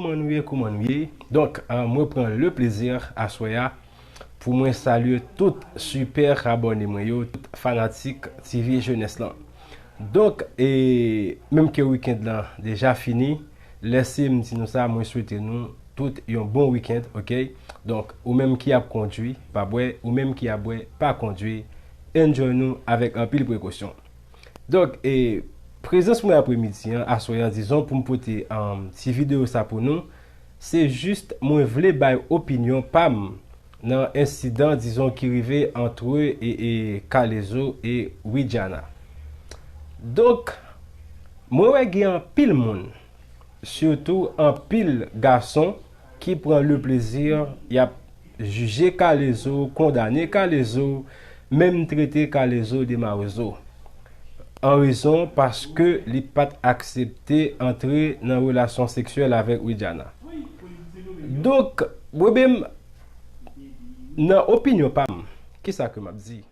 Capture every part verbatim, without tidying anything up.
Kouman nou ye, kouman nou ye? Donk, euh, mwen pran le plezi aswè a pou mwen salye tout sipè abòne mwen yo, tout fanatik T V Jenès lan. Donk, e, menm ke wikenn lan deja fini, lèse m di nou sa, mwen swete nou tout yon bon wikenn, oke? Donk, ou menm ki ap kondwi, pa bwè, ou menm ki ap bwè, pa kondwi, enjoy nou avèk anpil prekosyon. Donk, e, prezans mwen apremidi an, aswè an, dizon, pou m pote, um, ti videyo sa pou nou, se jis mwen vle bay opinyon pa m nan ensidan, dizon, ki rive antre, e, e, K-Lezo e Widiana. Donk, mwen wè gen anpil moun, sitou anpil gason, ki pran le plezi y ap jije K-Lezo, kondane K-Lezo, menm trete K-Lezo de mawozo. An rezon paske li pa t aksepte antre nan relasyon seksyèl avèk Widiana. Donk, mwen menm, nan opinyon pa m, kisa ke m ap di?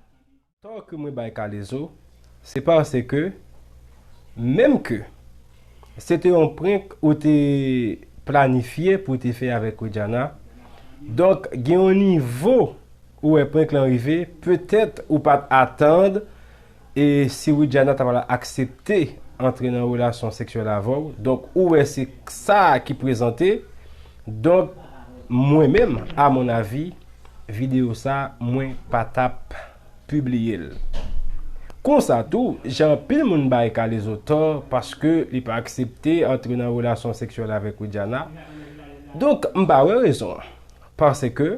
Tò ke mwen bay K-Lezo, se paske, menm ke se te yon prank ou te planifye pou te fè avèk Widiana, donk, gen yon nivo ou wè prank lan rive, petèt ou pa t atann, e si Widiana ta pral aksepte antre nan relasyon seksyèl avè w, donk, ou wè se sa ki prezante, donk, mwen menm, a mon avi, videyo sa, mwen pa t ap pibliye l. Konsa tou, jan anpil moun bay K-Lezo tò paske li pa aksepte antre nan relasyon seksyèl avèk Widiana. Donk, m pa wè rezon an. Paske,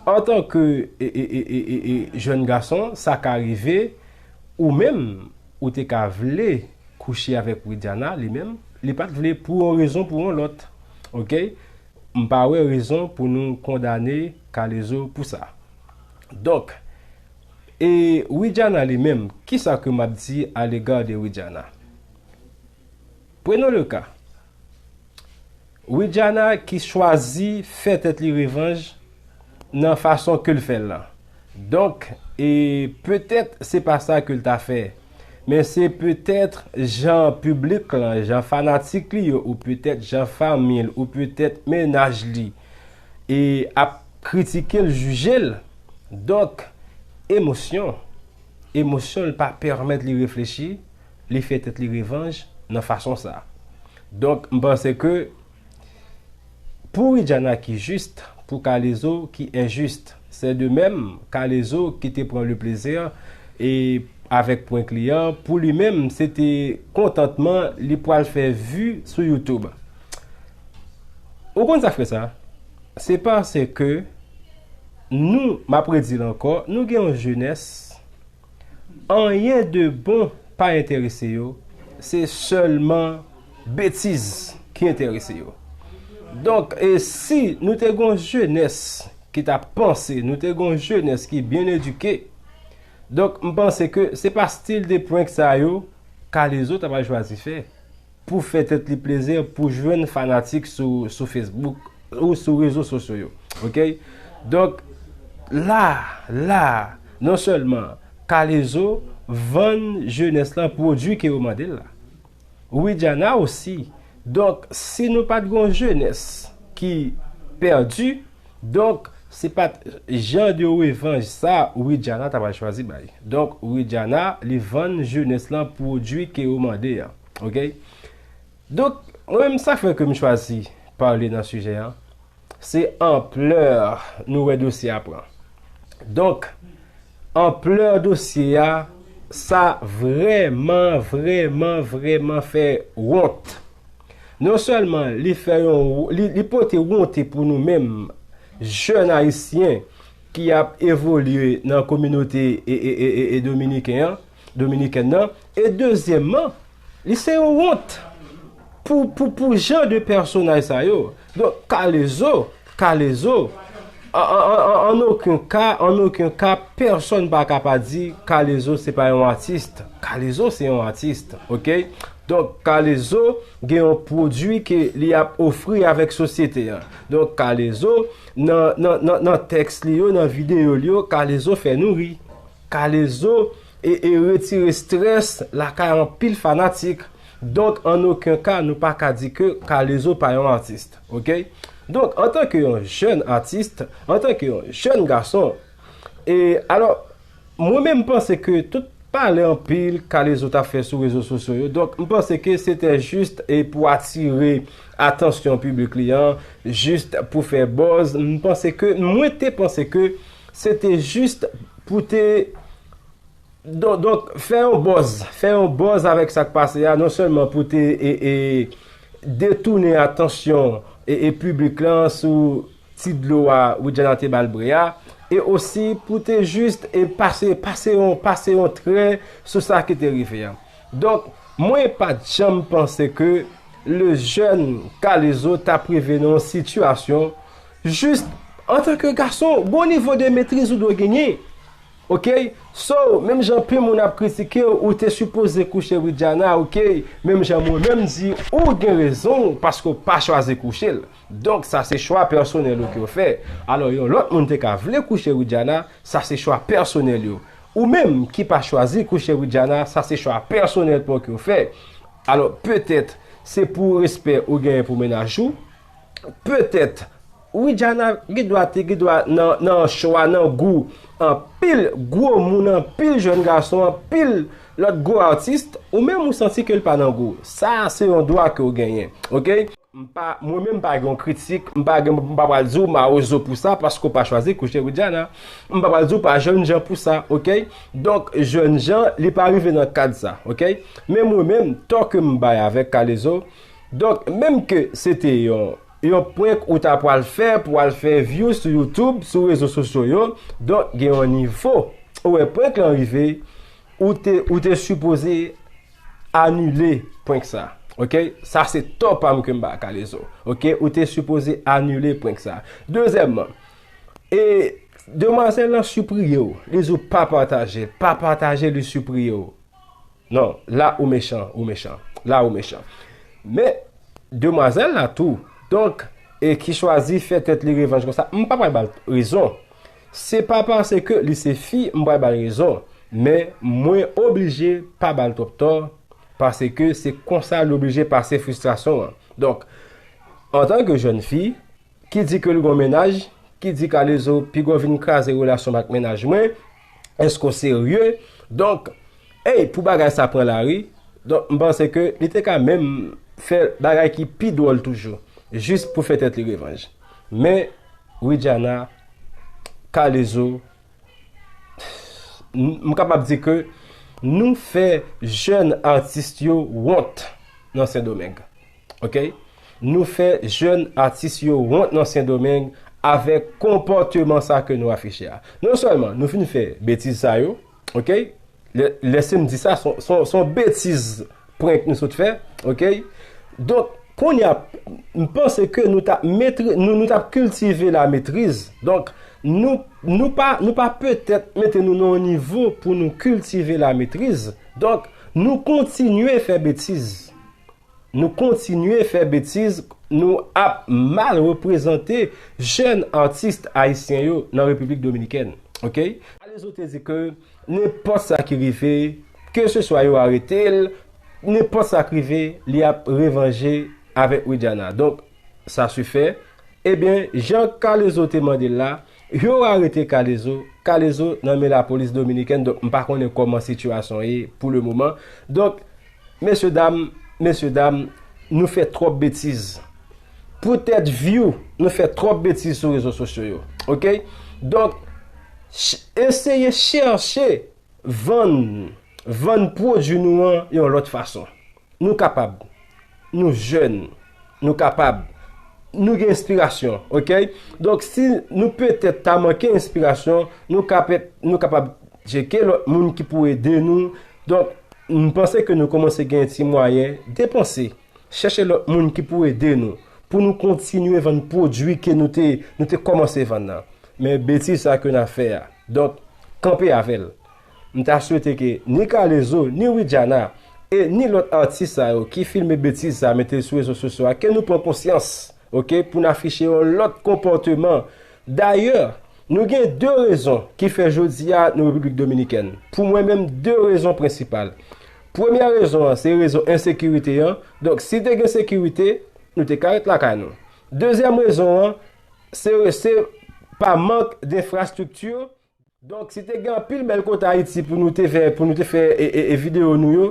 antanke, e, e, e, e, e, e, jèn gason, sa ka rive, ou menm, ou te ka vle kouche avèk Widiana, li menm, li pa t vle pou yon rezon, pou yon lòt. Oke? M pa wè rezon pou nou kondane K-Lezo pou sa. Donk, e Widiana li menm, kisa ke m ap di alega de Widiana? Prenons le cas. Widiana ki chwazi fè tèt li revanj nan fason ke l fè l lan. Donk, e petèt se pa sa ke l ta fè. Men se petèt jan piblik lan, jan fanatik li yo, ou petèt jan fanmi l, ou petèt mennaj li, e ap kritike l, jije l. Donk, emosyon, emosyon l pa pèmèt li reflechi, li fè tèt li revanj nan fason sa. Donk, m panse ke pou Widiana ki jis, pou K-Lezo ki enjis. Se de menm, K-Lezo ki te pran le plezi e avèk prank li an, pou li menm, se te kontantman li pral fè vi sou YouTube. Ou konn sa k fè sa? Se paske nou, m ap redi l ankò, nou gen yon jenès, anyen de bon pa enterese yo, se sèlman betiz ki enterese yo. Donk, e si nou te gon jenès ki t ap panse, nou te gon jenès ki byen edike, donk, m panse ke se pa stil de prank sa yo K-Lezo ta pral chwazi fè pou fè tèt li plezi, pou jwenn fanatik sou, sou Facebook ou sou rezo sosyo yo. Oke? Donk, la, la, non sèlman K-Lezo vann jenès lan pwodui ke yo mande l la. Widiana osi. Donk, si nou pa t gon jenès ki pèdi, donk, se pa t jan de revanj sa Widiana ta pral chwazi bay. Donk, Widiana, li vann jenès lan pwodui ke yo mande an. Oke? Donk, mwen menm, sa fè ke m chwazi pale nan sijè an, se anplè nou wè dosye a pran. Donk, anplè dosye a, sa vrèman, vrèman, vrèman fè wont. Non sèlman li fè yon, li, li pote wonte pou nou menm, jèn ayisyen ki ap evolye nan kominote e, e, e, e, e dominiken an, dominikèn nan, e dezyèmman, li se yon wont pou, pou, pou jan de pèsonaj sa yo. Donk, K-Lezo, K-Lezo, an, an, an, an, an okenn ka, an okenn ka, pèsonn pa ka pa di K-Lezo se pa yon atis. K-Lezo se yon atis, oke? Donk, K-Lezo gen yon pwodui ke li ap ofri avèk sosyete an. Donk, K-Lezo, nan, nan, nan, nan tèks li yo, nan videyo li yo, K-Lezo fè nou ri. K-Lezo e, e retire strès lakay anpil fanatik. Donk, an okenn ka, nou pa ka di ke K-Lezo pa yon atis, oke? Donk, antanke yon jèn atis, antanke yon jèn gason, e alò, mwen menm, m panse ke tout pale anpil K-Lezo t ap fè sou rezo sosyo yo. Donk, m panse ke se te jis e pou atire atansyon piblik li an, jis pou fè buzz. M panse ke, mwen te panse ke se te jis pou te, donk, donk, fè yon buzz, fè yon buzz avèk sa k pase a, non sèlman pou te e, e, detounen atansyon e, e piblik lan sou ti dlo a Widiana te ba l bwè a, e osi pou te jis e pase, pase yon, pase yon trè sou sa ki te rive a. Donk, mwen pa t janm panse ke le jèn K-Lezo t ap rive nan yon sitiyasyon jis antanke gason, gon nivo de metriz ou dwe genyen. Oke? So, menm jan anpil moun ap kritike w, ou te sipoze kouche Widiana, oke? Menm jan mwen menm di, ou gen rezon w, paske w pa chwazi kouche l. Donk, sa se chwa pèsonèl ou ke w fè. Alò, yon lòt moun te ka vle kouche Widiana, sa se chwa pèsonèl yo. Ou menm ki pa chwazi kouche Widiana, sa se chwa pèsonèl pa w ke w fè. Alò, petèt, se pou respè ou genyen pou mennaj ou, petèt, Widiana gendwa te gendwa nan, nan chwa, nan gou anpil gwo moun, anpil jèn gason, anpil lòt gwo atis, ou menm ou santi ke l pa nan gou. Sa a se yon dwa ke w genyen, oke? M pa, mwen menm m pa gen yon kritik, m pa gen, m pa pral di w mawozo pou sa, paske w pa chwazi kouche Widiana. M pa pral di w pa jènjan pou sa, oke? Donk, jènjan, li pa rive nan kad sa, oke? Men mwen menm, tò ke m bay avèk K-Lezo, donk, menm ke se te yon, yon prank ou ta pral fè pou al fè view sou YouTube, sou rezo sosyo yo, donk, gen yon nivo. Ou wè, prank lan rive, ou te, ou te sipoze anile prank sa. Oke? Sa se tò pa m ke m ba K-Lezo. Oke? Ou te sipoze anile prank sa. Dezyèmman, e demwazèl lan sipriye w. Li di w pa pataje, pa pataje, li sipriye w. Non, la ou mechan, ou mechan. La ou mechan. Men, demwazèl la tou, donk, e ki chwazi fè tèt li revanj konsa, m pa pral ba l rezon. Se pa paske li se fi, m pral ba l rezon. Men, mwen oblije pa ba l twòp tò, paske se konsa l oblije pase fristrasyon an. Donk, antanke jèn fi, ki di ke l gon mennaj, ki di K-Lezo piga w vin kraze relasyon m ak mennaj mwen, èske w serye? Donk, ey, pou bagay sa pran lari, donk, m panse ke li te ka menm fè bagay ki pi dwòl toujou, jis pou fè tèt li revanj. Men, Widiana, K-Lezo, m, m kapab di ke nou fè jèn atis yo wont nan Sendomeng. Oke? Nou fè jèn atis yo wont nan Sendomeng avèk konpòteman sa ke nou afiche a. Non sèlman nou fin fè betiz sa yo, oke? Lè, lè se m di sa, se yon, se yon, se yon betiz prank nou sot fè, oke? Donk, kounye a, m panse ke nou t ap metri-, nou, nou t ap kiltive lametriz. Donk, nou, nou pa, nou pa petèt mete nou nan yon nivo pou nou kiltive lametriz. Donk, nou kontinye fè betiz. Nou kontinye fè betiz, nou ap mal reprezante jèn atis ayisyen yo nan Repiblik Dominikèn. Oke? K-Lezo te di ke nenpòt sa ki rive, ke se swa yo arete l, nenpòt sa k rive, li ap revanje avèk Widiana. Donk, sa se fè. Ebyen, jan K-Lezo te mande l la, yo arete K-Lezo, K-Lezo nan men lapolis dominikèn, donk m pa konnen kòman sitiyasyon ye pou le moman. Donk, mesye dam, mesye dam, nou fè twòp betiz. Poutèt view, nou fè twòp betiz sou rezo sosyo yo. Oke? Donk, ch-, eseye chèche vann, vann pwodui nou an yon lòt fason. Nou kapab. Nou jèn. Nou kapab. Nou gen enspirasyon, oke? Donk, si nou petèt ta manke enspirasyon, nou kapab, nou kapab tcheke lòt moun ki pou ede nou. Donk, m panse ke nou kòmanse gen ti mwayen depanse. Chèche lòt moun ki pou ede nou, pou nou kontinye vann pwodui ke nou te, nou te kòmanse vann nan. Men betiz sa ke n ap fè a. Donk, kanpe avè l. M ta swete ke ni K-Lezo, ni Widiana, e ni lòt atis sa yo ki filme betiz sa, mete l sou rezo sosyo a, ke nou pran konsyans, oke, pou n afiche yon lòt konpòteman. Dayè, nou gen de rezon ki fè jodi a nou Repiblik Dominikèn. Pou mwen menm, de rezon prensipal. Premyè rezon an, se rezon ensekirite an. Donk, si te gen sekirite, nou te ka ret lakay nou. Dezyèm rezon an, se, se pa mank denfrastrikti. Donk, si te gen anpil bèl kote Ayiti pou nou te fè, pou nou te fè e, e, e videyo nou yo,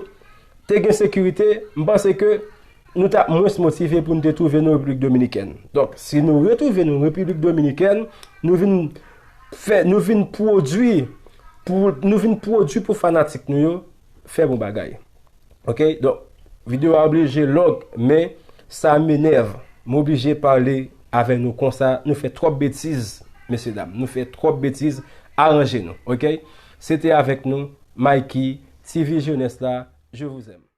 te gen sekirite, m panse ke nou t ap mwens motive pou nou te twouve nou Repiblik Dominikèn. Donk, si nou retwouve nou Repiblik Dominikèn, nou vin fè, nou vin pwodui pou, nou vin pwodui pou fanatik nou yo, fè bon bagay. Ok? Donk, videyo a oblije long, men sa m enève. M oblije pale avè nou konsa. Nou fè twòp betiz, mesye dam. Nou fè twòp betiz. Aranje nou, ok? Se te avèk nou, Mikey, T V Jeunesse la. Je vous aime.